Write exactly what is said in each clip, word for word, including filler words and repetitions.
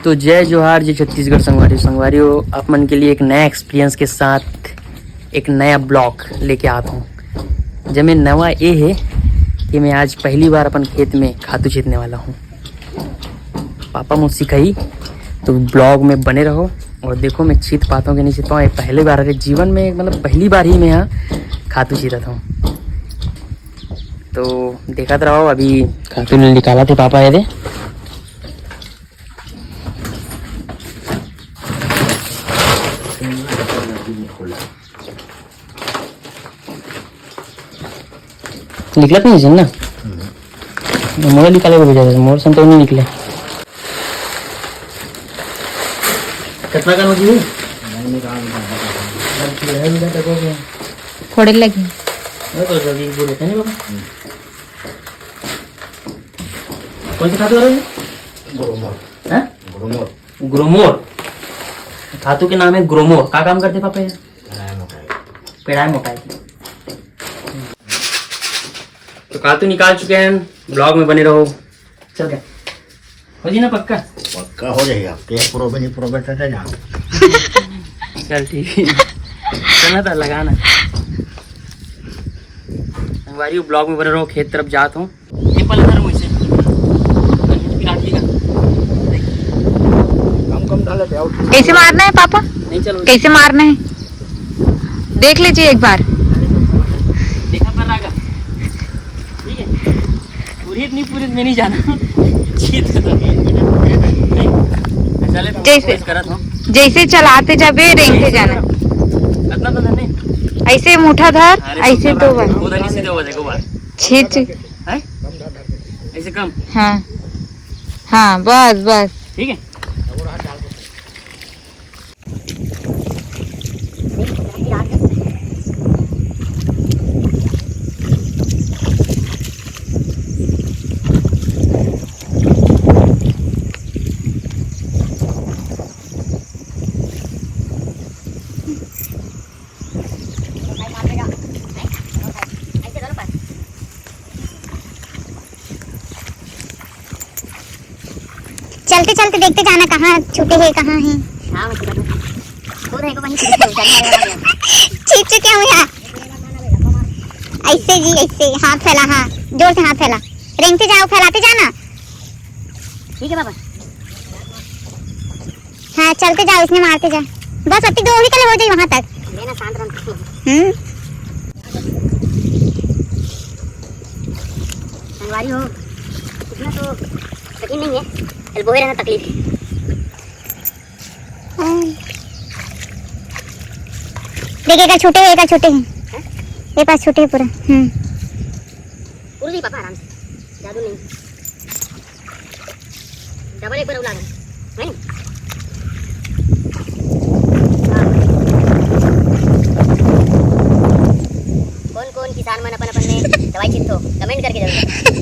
तो जय जोहार, जय छत्तीसगढ़ संगवारी। संगवारी हो, आप मन के लिए एक नया एक्सपीरियंस के साथ एक नया ब्लॉग लेके आत हूँ, जेमे नवा ये है कि मैं आज पहली बार अपन खेत में खातू छीतने वाला हूँ। पापा मुझे सिखाई, तो ब्लॉग में बने रहो और देखो मैं छीत पाता हूँ कि नहीं छीत पाऊँ। ये पहली बार है जीवन में, मतलब पहली बार ही मैं यहाँ खातू छीतत हूँ। तो देखत रहो, अभी खातू निकालत हे पापा ये दे। निकलत नहीं है ना? मोर निकाले को भेजा था, मोर से तो नहीं निकले। कितना का नोट जी? थोड़े लगे। अरे तो जल्दी बोले थे नहीं बाबा। कौन सा खातू आ रहा है? ग्रोमर। हैं? ग्रोमर। ग्रोमर। खातू के नाम है ग्रोमर। का काम करते पापा ये? पेड़ाए मोटाए। पेड़ाए मोटाए। तो खातू निकाल चुके हैं, ब्लॉग में बने रहो। चल गए। हो जी ना पक्का? पक्का हो जाएगा। पेड़ प्रोबे नहीं प्रोबे तो जाओ। चल ठीक है। चलना था लगाना। संगवारी ब्लॉग में बने रहो, खेत तरफ जात हूँ। ये पल धर मुझसे। फिर आगे का। कम कम डाले थे, और कैसे मारना है पापा? नहीं चलो। कैसे मारना है? देख लीजिए एक बार। देखा पर रागा। ठीक है। पूरी इतनी पूरी मैं नहीं जाना। जीत तो नहीं। चले, जैसे कोशिश करत हूँ। जैसे चलाते जाबे, रेंगते जाना। इतना तो नहीं। ऐसे मुठा धर, अरे, ऐसे तो दो बार। उधर नहीं, सीधे हो जाएगा, बार। छीत, छीत। हैं? ऐसे कम। हाँ, हाँ, बस, बस। ठीक है। चलते चलते देखते जाना कहाँ छूटे है, कहाँ है। हाँ, मैं छूटा दूँ। खुद है को बनी छूटे है, उधर है, उधर है। छीत चुके हूँ यहाँ। ऐसे जी, ऐसे हाथ फैला, हाँ, जोर से हाथ फैला, रेंगते जाओ, फैलाते जाना। ठीक है बाबा। हाँ, चलते जाओ, इसने मारते जाओ। बस अति दो ही कले हो जाए वहां तक। लेना शांत रहना। हम्म। संगवारी हो, इतना तो कठिन नहीं है, बस बोहे रहना तकलीफ है। हाँ। देख, एक छोटे हैं, एक छोटे हैं। हैं? ये पास छोटे हैं पूरा। हम्म। उड़ गई पापा आराम से, जादू नहीं। डबल एक बार उला दो, है नी? हाँ। कौन कौन किसान मन अपन अपन में दवाई छिटथो, कमेंट करके जरूर बताओ।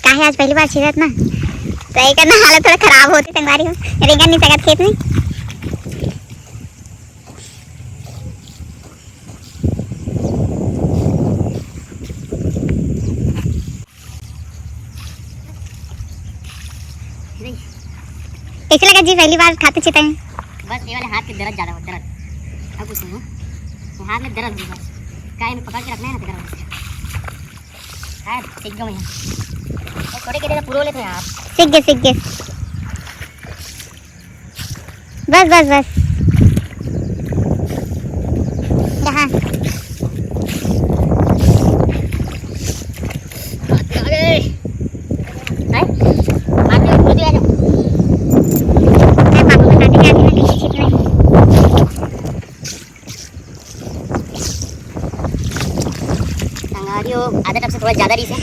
काहे आज पहली बार छिटत ना, तो एकर ना हालत थोड़ा खराब होते संगवारी हो, रेंगन नहीं सकत खेत में। कैसे लगा जी पहली बार खाते छिते हैं? बस ये वाले हाथ के दर्द ज़्यादा हो, दर्द। अब कुछ नहीं हो, ये हाथ में दर्द हो बस। क्या इन्हें पकड़ के रखना है ना, तो दर्द होता है। हाँ, सीख गया मैं। और थोड़े के देर पूरा लेते हैं आप। सीख गए, सीख गए। बस, बस, बस। यहाँ। आगे। हैं? आगे, ऊपर चले जाओ। मैं पापा को काटे के आगे में पीछे छिपना है। संगवारी हो, आधा टब से थोड़ा ज़्यादा रहिसे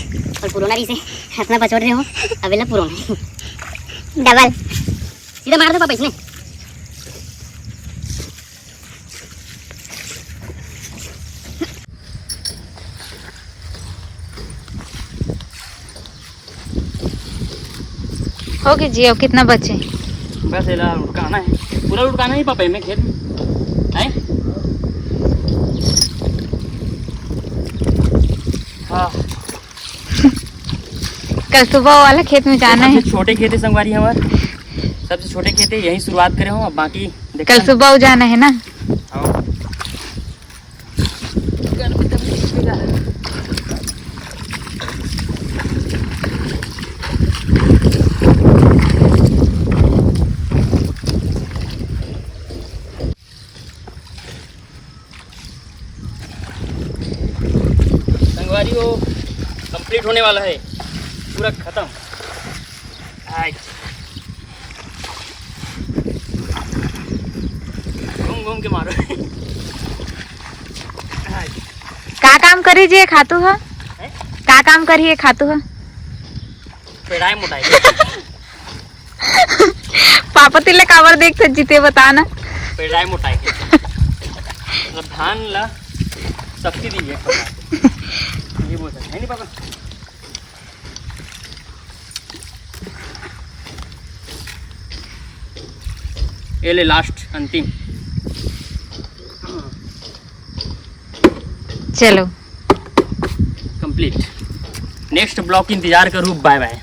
और पुराना रहिसे, अपना पचोड़ रहे हो, अबेला पुराना। डबल। सीधा मार दो पापा इसमें। हो गया जी, अब कितना बचे? बस एला उड़काना है, पूरा उड़काना है पापा, मैं खेत में। हैं? हाँ। कल सुबह वाला खेत में जाना है। सबसे छोटे खेत है संगवारी हमार, सबसे छोटे खेत है, यहीं शुरुआत करे हो। अब बाकी देखते कल हैं। सुबह जाना है ना। हाँ। संगवारी हो, कंप्लीट होने वाला है, पूरा खत्म। आय। घूम घूम के मारो। आय। का काम करी जी ये खातू ह? हैं? का काम करी ये खातू ह? पेड़ाए मोटाए। पापा तिल्ले काबर देखते जीते बता ना। पेड़ाए मोटाए के। मतलब धान ला शक्ति दी है एक प्रकार से। ये बोल सकते हैं, नहीं पापा? ये ले लास्ट, अंतिम। चलो। कंप्लीट। नेक्स्ट ब्लॉग इंतजार करू, बाय बाय।